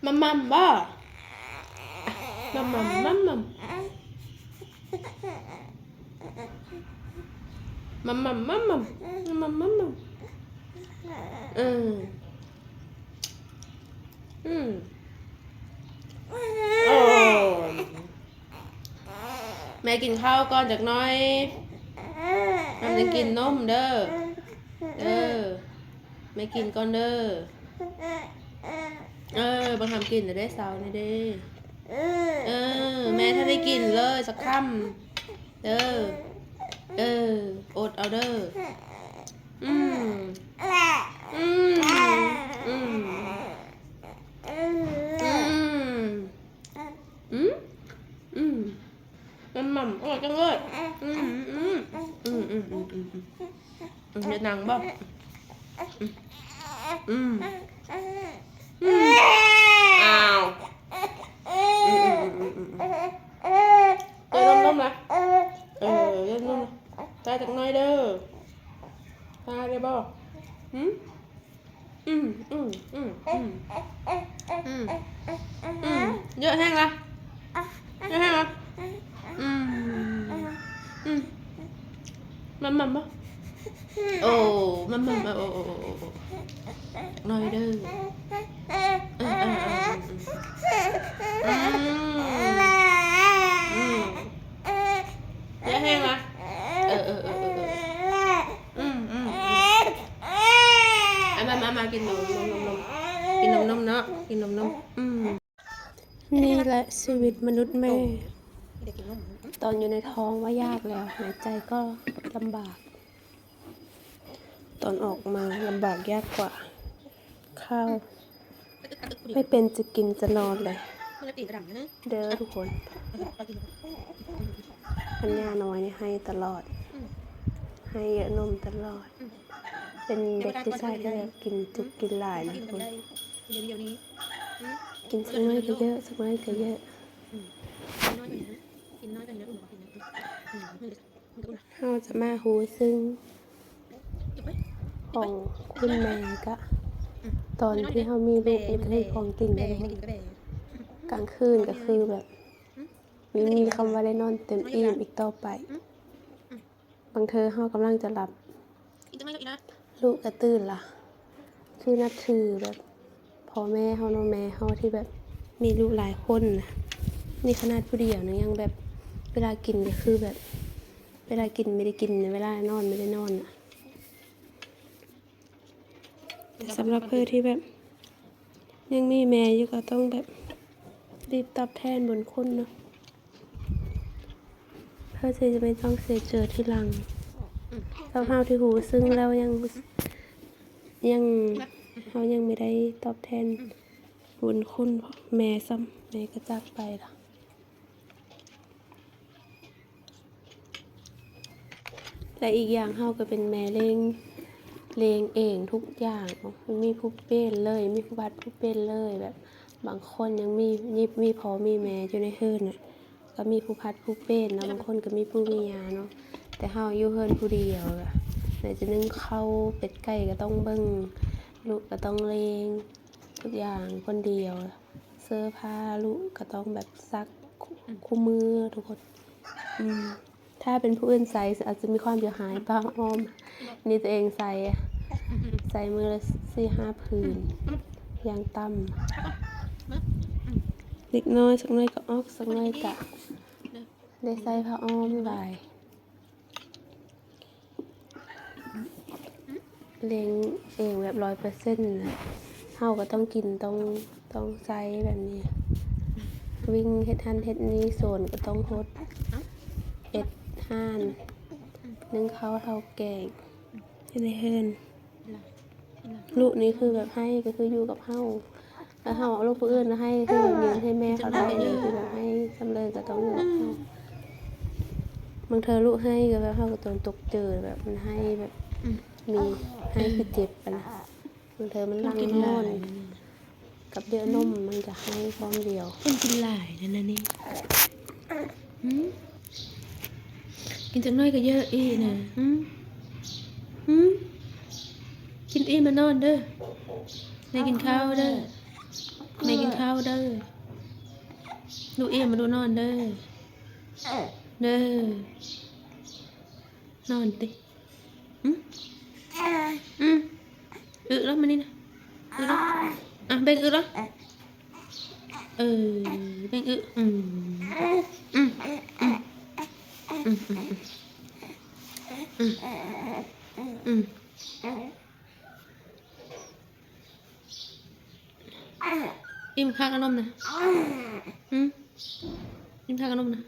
ມັມມັມບໍ່? ມັມມັມ ມັມມັມ ມັມມັມ ມັມມັມ ມັມມັມ ມັມມັມ ເອີ ອືມ ໂອ້ ແມ່ກິນເຂົ້າກ່ອນຈັກໜ່ອຍ ແມ່ກິນນົມເດີ ເດີ ແມ່ກິນກ່ອນເດີ ເອີ ບັງຄຳກິນແລ້ວເດ້ ເຊົານີ້ເດ້ ເອີ ແມ່ທັນໄດ້ກິນເລີຍສັກຄຳ ເອີ ເອີ ອົດເອົາເດີ ອືມ ອືມ ອືມ ອືມ ອືມ ອືມ ມັມມັມ ອະລ່ອຍຈັງເລີຍ ອືມ ອືມ ອືມ ອືມ ອືມ ອືມ ອືມ ເຮັດໜັງບໍ່? ອືມ ອືມ ອືມ ອ້າວ ອືມ ອືມ ອືມ ອືມ ເອີ ນົມໆ ລະ ເອີ ເອີ ນົມໆ ລະ ຕາຈັກໜ້ອຍເດີ ຕາໄດ້ບໍ່? ຫື? ອືມ ອືມ ອືມ ອືມ ອືມ ເຍາະແຮງລະ ເຍາະແຮງລະ ອືມ ອືມ ມັມມັມບໍ່? ໂອ້ ມັມມັມ ໂອ້ ໂອ້ ໂອ້ ໂອ້ ໜ້ອຍເດີ ເອີ ເອີ ເອີ ອືມ ເຍາະແຮງລະ ເອີ ເອີ ເອີ ເອີ ອືມ ອືມ ອືມ ອາ ມາ ມາ ມາ ກິນນົມ ນົມ ນົມ ນົມ ກິນນົມ ນົມເນາະ ກິນນົມ ນົມ ອືມ ນີ້ແຫຼະຊີວິດມະນຸດແມ່ ຕອນຢູ່ໃນທ້ອງວ່າຍາກແລ້ວ ຫາຍໃຈກໍລຳບາກ ຕອນອອກມາລຳບາກຍາກກວ່າ ຂ້າວ ໄມ່ເປັນຈະກິນຈະນອນເລີຍເດີທຸກຄົນ. ພັນຍານ້ອຍນີ້ໄຫ້ຕະຫຼອດ ໄຫ້ເຍາະນົມຕະຫຼອດ ເປັນເດັກຜູ້ຊາຍທີ່ແບບກິນຈຸກກິນຫຼາຍນະທຸກຄົນ. ກິນສັກໜ້ອຍກໍເຍາະ ສັກໜ້ອຍກໍເຍາະ ເຮົາຈະມາຮູ້ເຊິ່ງຂອງຄຸນແມ່ກະ ຕອນທີ່ເຮົາມີລູກນີ້ກະຄືຂອງກິນກະກາງຄືນກະຄືແບບ ມີຄຳວ່າໄດ້ນອນເຕັມອີ່ມອີກຕໍ່ໄປ. ບາງເທື່ອເຮົາກຳລັງຈະຫຼັບ ລູກກະຕື່ນລະ ຄືນັບຖືແບບ ພໍ່ແມ່ເຮົາເນາະ ແມ່ເຮົາທີ່ແບບມີລູກຫຼາຍຄົນນະ ນີ້ຂະໜາດຜູ້ດຽວນະ ຍັງແບບ ເວລາກິນກະຄືແບບ ເວລາກິນໄມ່ໄດ້ກິນ ເວລານອນໄມ່ໄດ້ນອນນະ. ແຕ່ສຳລັບເພິ່ນທີ່ແບບ ຍັງມີແມ່ຢູ່ ກະຕ້ອງແບບ ຣີບຕອບແທນບຸນຄຸນເນາະ. ເພິ່ນຊິໄມ່ຕ້ອງເສຍເຈີທີຫຼັງ. ສຳລັບເຮົາທີ່ຮູ້ເຊິ່ງແລ້ວຍັງ ຍັງ ເຮົາຍັງໄມ່ໄດ້ຕອບແທນບຸນຄຸນແມ່ຊ້ຳ ແມ່ກະຈາກໄປລະ. ແລະ ອີກຢ່າງເຮົາກະເປັນແມ່ລ້ຽງ ລ້ຽງເອງທຸກຢ່າງ ບໍ່ມີຜູ້ເປັນເລີຍ ມີຜູ້ພັດຜູ້ເປັນເລີຍ ແບບບາງຄົນຍັງມີ ມີ ມີພໍ່ມີແມ່ຢູ່ໃນເຮືອນນະ ກະມີຜູ້ພັດຜູ້ເປັນເນາະ ບາງຄົນກະມີປູ່ມີຍ່າເນາະ ແຕ່ເຮົາຢູ່ເຮືອນຜູ້ດຽວ ໄດ້ແຕ່ໜຶ້ງເຂົ້າ ເປັດໄກ່ກະຕ້ອງເບິ່ງ ລູກກະຕ້ອງລ້ຽງ ທຸກຢ່າງຄົນດຽວ ເສື້ອຜ້າລູກກະຕ້ອງແບບຊັກ ອືມ ຄູ່ມື້ທຸກຄົນ. ອືມ ຖ້າເປັນຜູ້ອື່ນໃສ່ອາດຈະມີຄວາມເສຍຫາຍ ຜ້າອ້ອມ ນີ້ຕົວເອງໃສ່ ໃສ່ມື້ລະສີ່ຫ້າຜືນ ຢ່າງຕ່ຳ. ເດັກນ້ອຍ ສັກໜ້ອຍກະອອກ ສັກໜ້ອຍກະໄດ້ໃສ່ຜ້າອ້ອມຫຼາຍ. ລ້ຽງເອງແບບຮ້ອຍເປີເຊັນນະ ເຮົາກະຕ້ອງກິນ ຕ້ອງ ຕ້ອງໃຊ້ແບບນີ້ ວິ່ງເຮັດຫັ້ນເຮັດນີ້ ສວນກະຕ້ອງຫົດ ເຮັດຮ້ານ ໜຶ້ງເຂົ້າເທົາແກງ ຢູ່ໃນເຮືອນ. ລູກນີ້ຄືແບບໄຫ້ກະຄືຢູ່ກັບເຮົາ ແລ້ວເຮົາເອົາລູກຜູ້ອື່ນມາໃຫ້ ຄືແບບຢືນໃຫ້ແມ່ເຂົາໄດ້ ຄືແບບໃຫ້ສ່ຳເລີກະຕ້ອງຢູ່ກັບເຮົາ. ບາງເທື່ອລູກໄຫ້ກະແບບເຮົາກະຕ້ອງຕົກເຈີ ແບບມັນໄຫ້ແບບ ອືມ ມີໄຫ້ຄືເຈັບຫັ້ນນະ. ບາງເທື່ອມັນຫຼັ່ງຮ້ອນ ກັບເຍາະນົມ ມັນກະໄຫ້ພ້ອມດຽວ. ຄົນກິນຫຼາຍນັ້ນນະນີ້ ຫື ກິນຈັກໜ້ອຍກະເຍາະອີກນະ. ຫື ຫື ກິນອີ່ມລະນອນເດີ. ແມ່ກິນເຂົ້າເດີ ແມ່ກິນເຂົ້າເດີ ລູກອີ່ມ ມາລູກນອນເດີ ເດີ ນອນຕິ ອື ອື ອຶລະ ມານີ້ນະ ອຶລະ ອ່ະ ເບັ່ງອຶລະ ເອີ ເບັ່ງອຶ ອື ອື ອື ອື ອື ອື ອື ອີ່ມຄັກອານົມນະ ອື ອີ່ມຄັກອານົມນະ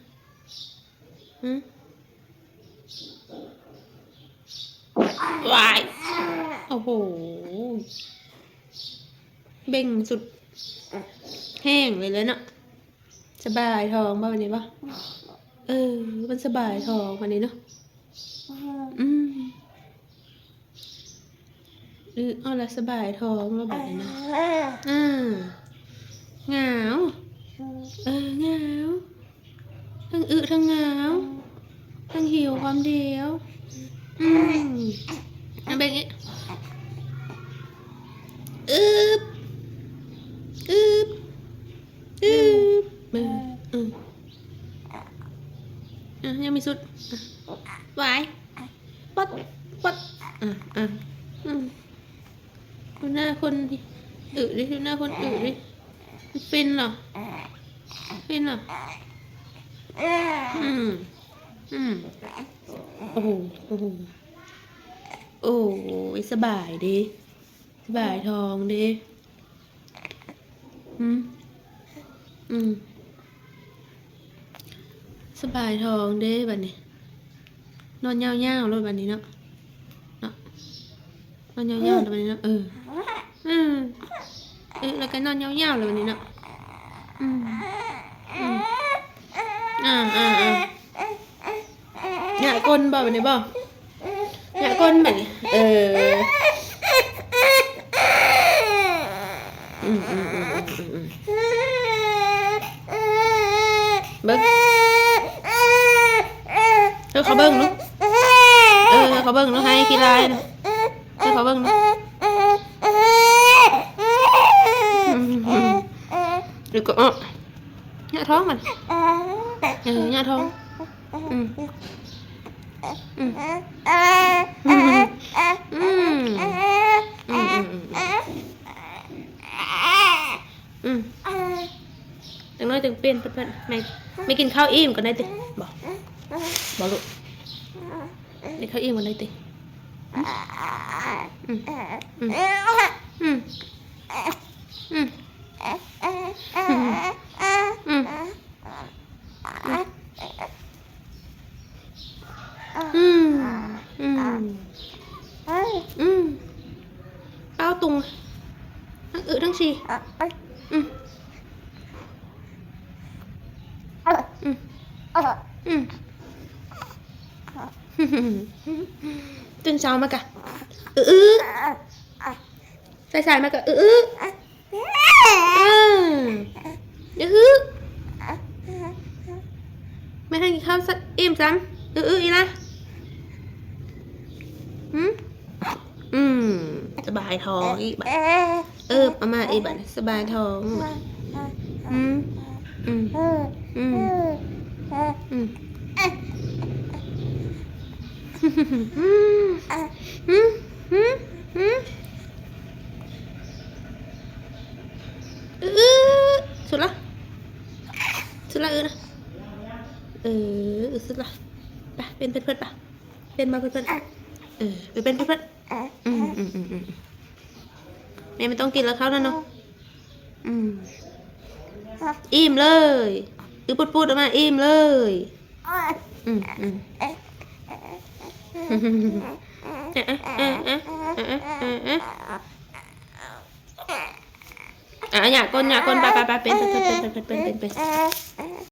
ອື ວ້າຍ ໂອ້ໂຫ ເບັ່ງສຸດແຮງເລີຍແຫຼະເນາະ. ສະບາຍທ້ອງບໍ່ບາດນີ້ບໍ່? ເອີ ມັນສະບາຍທ້ອງບາດນີ້ເນາະ ອືມ ອື ເອົາລະ ສະບາຍທ້ອງແລ້ວບາດນີ້ນະ ເອີ ຫງາວ ເອີ ຫງາວ ທັງອຶທັງຫງາວ ທັງຫິວຄວາມດຽວ ອືມ ເອົາເບິ່ງອີກ ອຶບ ອຶບ ອືມ ເອີ ອືມ ອ່ະ ຍັງມີສຸດ ອ່ະ ຫວາຍ ປັດ ປັດ ອ່ະ ອ່ະ ອືມ ດູໜ້າຄົນດິ ອຶດິ ດູໜ້າຄົນອຶດິ ມັນຟິນເນາະ ຟິນເນາະ ອືມ ອືມ ໂອ້ໂຫ ໂອ້ໂຫ ໂອ້ຍ ສະບາຍເດ ສະບາຍທ້ອງເດ ອືມ ອືມ ສະບາຍທ້ອງເດ້ບາດນີ້ ນອນຍາວໆໂລດບາດນີ້ເນາະ ເນາະ ນອນຍາວໆແລ້ວບາດນີ້ເນາະ ເອີ ອືມ ອື ແລ້ວກໍນອນຍາວໆແລ້ວບາດນີ້ເນາະ ອືມ ອືມ ອ່າ ອ່າ ອ່າ ຍາກົນບໍ່ບາດນີ້ບໍ່? ຍາກົນບັດນີ້ ເອີ ອືມ ອືມ ອືມ ອືມ ອືມ ເບິ່ງ ເອີ ເຂົາເບິ່ງເນາະ ເອີ ເຂົາເບິ່ງເນາະ ໃຫ້ຂີ້ລາຍນະ ເອີ ເຂົາເບິ່ງເນາະ ອືມ ອືມ ແລ້ວກໍ ຍາທ້ອງມັນ ເອີ ຍາທ້ອງ ອືມ ອືມ ອືມ ອືມ ອືມ ອືມ ອືມ ອືມ ອືມ ຈັກໜ້ອຍຈຶ່ງປ່ຽນເພິ່ນ ແມ່ ແມ່ກິນເຂົ້າອີ່ມກ່ອນໄດ້ຕິ ບໍ່ ບໍ່ລູກ ກິນເຂົ້າອີ່ມກ່ອນໄດ້ຕິ ອືມ ອືມ ອືມ ອືມ ອືມ ອືມ ອືມ ອືມ ອືມ ເອົາຕຸງ ທັງອຶທັງຊີ ອືມ ອືມ ອືມ ຕື່ນເຊົ້າມາກະ ອື ອື ສາຍໆມາກະ ອື ອື ອື ອື ແມ່ໃຫ້ກິນເຂົ້າອີ່ມຊ້ຳ ອື ອື ອີ່ລະ ຫື ອືມ ສະບາຍທ້ອງອີກບາດ ເອີ ເອົາມາອີກບາດ ສະບາຍທ້ອງ ອືມ ອືມ ອືມ ອືມ ອືມ ອືມ ອື ສຸດລະ ສຸດລະ ອືນະ ເອີ ສຸດລະ ໄປ ເປັນເພິ່ນໆ ໄປ ເປັນມາເພິ່ນໆ ເອີ ໄປເປັນເພິ່ນໆ ອືມ ອືມ ອືມ ອືມ ແມ່ບໍ່ຕ້ອງກິນແລ້ວເຂົ້ານັ້ນເນາະ ອືມ ອີ່ມເລີຍ ອື ປຸດໆ ອອກມາ ອີ່ມເລີຍ ອືມ ອືມ ອ່ະ ຫຍາກກົ້ນ ຫຍາກກົ້ນ ໄປ ໄປ ໄປ ເປັນ ເປັນ ເປັນ ເປັນ ເປັນ ເປັນ ເປັນ ເປັນ